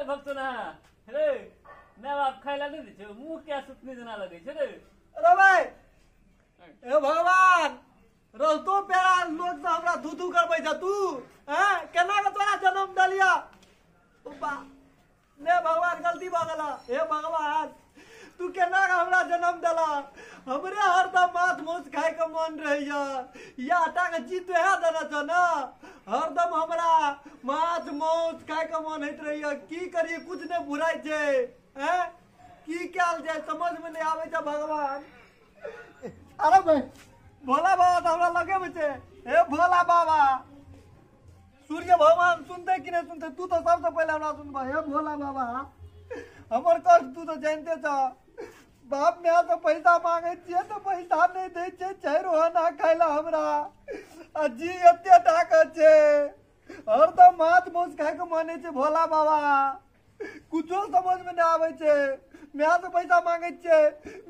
रे भक्तोना रे माय बाप खाय ला नहि दै छौ मुँह किया सुतनी जेना लगै छै रे। अरे भाई हे भगवान रस्तो पेड़ा लोग सब हमरा धू धू करबै छ तू हैं केना के तोरा जन्म देलिया ने भगवान गलती भऽ गेल। हे भगवान तू केना के हमरा जन्म देला हमरे हरदम माछ मांस खाय के मन रहैया या आटा के जी तो है देने छ न हरदम हमरा माछ मांस खाय के मन होइत रहैया। की करिए कुछ नहीं बुराइ छै हैं की कयल जाय समझ में नहीं आबै छै भगवान। अरे भाई भोला बाबा तो हमरा लगे में छै। हे भोला बाबा सूर्य भगवान सुनते कि नहीं सुनते तू तो सबसे पहले हमरा सुनबा। हे भोला बाबा हमर कष्ट तू तो जानते छ बाप my से पैसा मांगे छियै तो पैसा नहीं दै छै चारि आना खाय ला हमरा आ जी एते टाका छै हरदम माछ मांस खाय के मन छै। भोला बाबा कुछो समझ में नहीं आबै छै my से पैसा मांगे छियै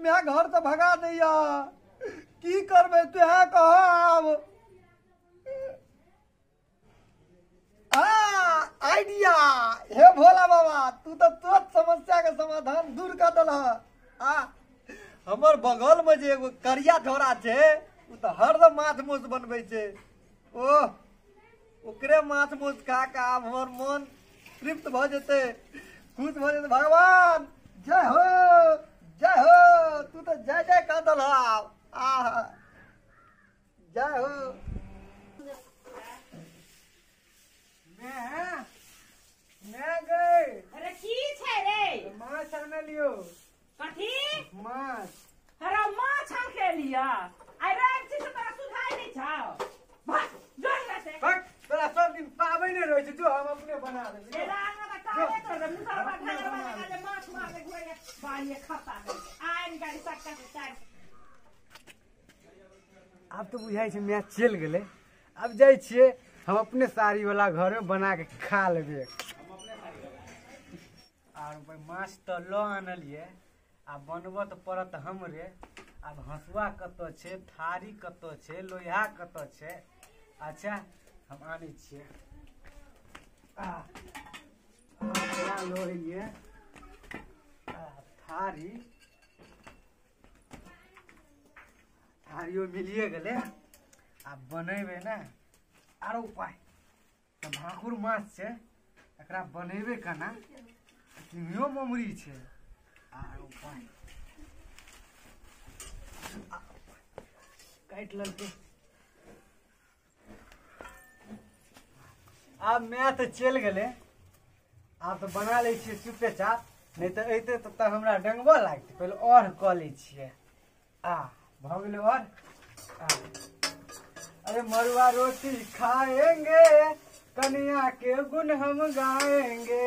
my घर से भगा दैया की करबै तू है कह आब। आइडिया हे भोला बाबा तू तो तुरंत समस्या के समाधान दूर कर देलह। आ हमर बगल में जे एगो करिया ढोरा छै उ तो हरदम माछ मांस बनबै छै ओह ओकरे माछ मांस खा के आब हमर मन तृप्त भऽ जेतै खुश भऽ जेतै। भगवान जय हो तू तो जय जय कह देलह आब। आह जय हो। मैं गए। अरे की छै रे? माछ आने लियो। कथी? माछ। अरे माछ आन के लिया आइ रवि छी से तोरा सुधाइ नहि छौ भाग जो हियाँ से। भाग तोरा सब दिन पाबै नहि रहै छै जो हम अपने बना लेबै। एला आंगा त काहे तोरा मुसरवा ढंगरवा लगा जे माछ मारले घुरे बालिए खता गई आइन गाड़ी सक्का से चार। आब तो बुझाइ छै मैच चलि गेलै आब जाइ छियै हम अपने साड़ी वाला घर में बना के खा लेबै। आर माछ तऽ लऽ आनलियै आ बनबऽ तऽ पड़त हमरे। आब हँसुआ कतऽ छै थारी कतऽ छै लोहिया कतऽ छै। अच्छा हम आनै छियै लोहिये थारी थारियो मिलिए गेलै आब बनेबै ने आरो उपाय तऽ भाकुर माछ छै एकरा बनेबै केना सिंहियो ममरी छै आरो उपाय काटि लेलकै। आब my तऽ चलि गेलै आब तऽ बना लै छियै चुपे चाप नहि तऽ अयतै तऽ हमरा डंगबऽ लागतै। पहिले और कऽ लै छियै आ भऽ गेलै और। अरे मरुआ रोटी खाएंगे कन्या के गुण हम गाएंगे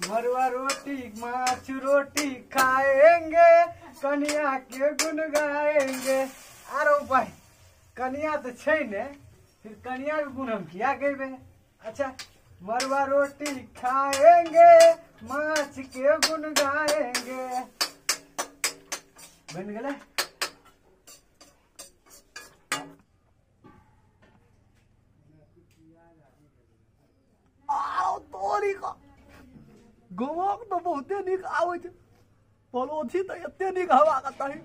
मरुआ रोटी माछ रोटी खाएंगे कन्या के गुण गाएंगे। आरो भाई कन्या तो छै ने फिर कन्या के गुण हम किया गेबै। अच्छा मरुआ रोटी खाएंगे माछ के गुण गाएंगे बन गेलै। तोरी का गमक तो बहुते नीक आबै छै पलोथी तऽ एते नीक हवा के तही।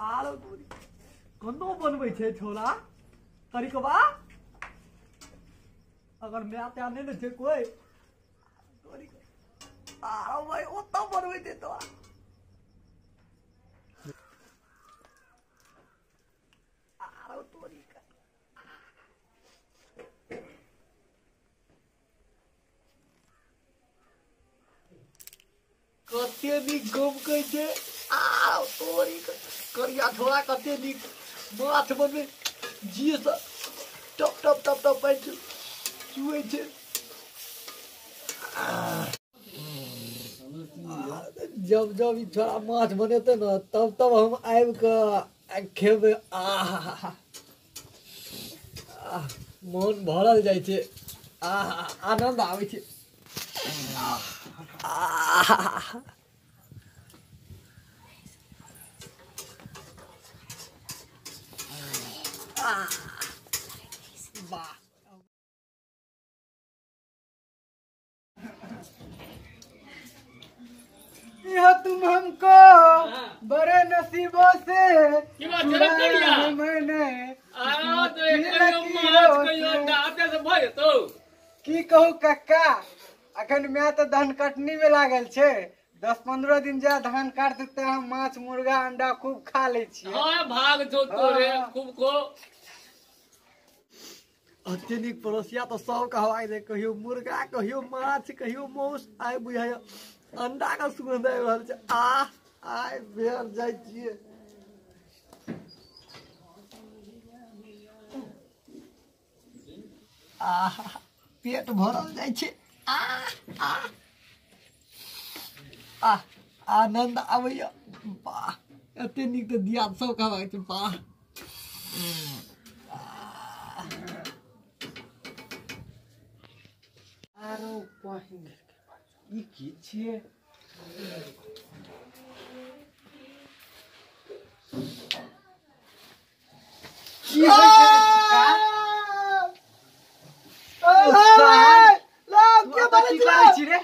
आरो तोरी कोना बनबै छै छोरा तरीकबा अगर my त्या नहि ने छै कोई तोरी आरो भाई ओतऽ बनबै छै तोरा। आरो तोरी का कते नीक गमकै छै आरो तोरी का करिया छोरा कते नीक माछ बनबै जी से टप टप टप टप पानि चुऐ छै। जब जब ई छोरा माछ बनेतै ने तब तब हम आबि कऽ खेबै। आहा मन भरल जाइ छै आहा आनंद आबै छै। आहा वाह। यह तुम हमको बड़े नसीबों से मैंने की कहू कक्का, अखन मैं तो धान कटनी में लागल छे। 10-15 दिन जा धान काट देते हम माछ मुर्गा अंडा खूब खा ले छी। हां भाग जो तोरे खूब को अत्यधिक पड़ोसिया तो सब कहवा दे, कहियो मुर्गा कहियो माछ कहियो मांस, आइ बुझाय अंडा का सुगंध आबि रहल छै। आ आइ बेर जाइ छियै। आह पेट भरल जाइ छै। आ आ आ आनंद आबैया। वाह एते नीक तऽ दियाद सब कहबाक छै। वाह आरो पानि ई की छियै? की होइ छै के रे?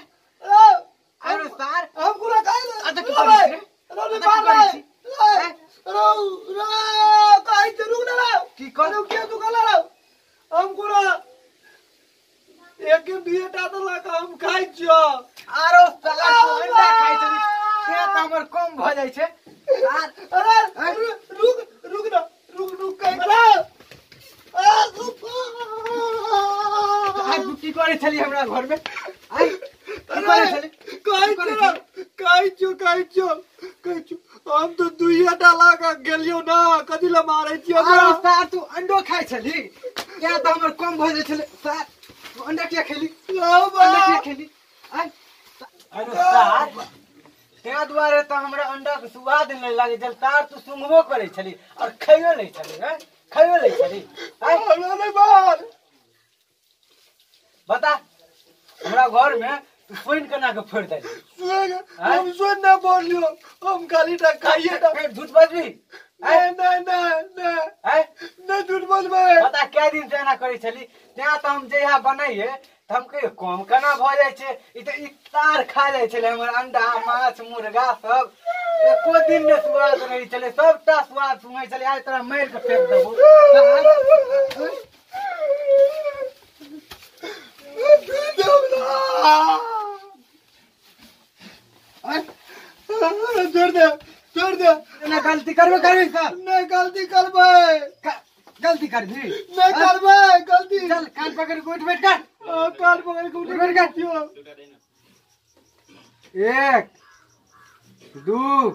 अरे सार हम पूरा खाइ ले। अरे की करै छी रे? रो मार रे रो रो काई से रुक ना रो की कर रुक के तू कला रो। हम पूरा एक दुईटा तो लगा हम खाइ छियो। आरो साला अंडा खाइ छै से त हमर कम भ जाइ छै। अरे रुक रुक ना रुक रुक के अरे आ तू की करै छली हमरा घर में? आइ की करै छली? कहै छियो कहै छियो कहै छियो हम तो दुईटा लगा गेलियो ना, कथी ला मारै छियो? अरे सार तू अंडो खाइ छली क्या त हमर कम भ जाइ छले। सार तू अंडा किया खेली? अंडा किया खेली? आइ अरे सार त्या दुआरे त हमरा अंडा के स्वाद नहीं लागे जल। तार तू सुंघबो करै छली और खइयो लै छली। हैं खइयो लै छली? आइ हमरा नहीं मार। बता हमरा घर में तू सोइन केना के फोड़ देली? हम सोइन ना बोलियो, हम खाली टा खाइए टा। फेर झूठ बजबी? नहीं नहीं नहीं नहीं नहीं झूठ बजबै। बता कै दिन से एना करै छली? त्या त हम जहिया बनैये त हम कहियो कम केना भ जाइ छै? ई त ई तार खा जाइ छलै हमर अंडा माछ मुर्गा सब, एको दिन ने स्वाद रहै छलै, सबटा स्वाद सुनै छलै। आइ तोरा मारि के फेंक देबौ। छोड़ दे छोड़ दे। ना गलती करबे करबी सर? नहीं गलती करबै। गलती करबी? नहीं करबै गलती। चल कान पकड़ के उठ बैठ कर। कान पकड़ के उठ बैठ कर। 1 2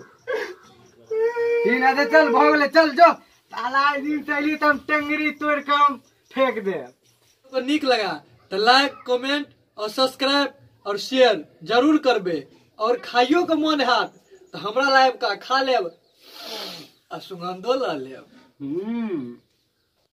3 अरे चल भ गेलै, चल जो। साला दिन से अयली त हम टेंगरी तोड़ के हम फेंक देब। तो नीक लगा तो लाइक कमेंट और सब्सक्राइब और शेयर जरूर करबे। और खाइयो के मन हाथ तो हमरा लाइब का खा लेब आ सुगंधो ल लेब।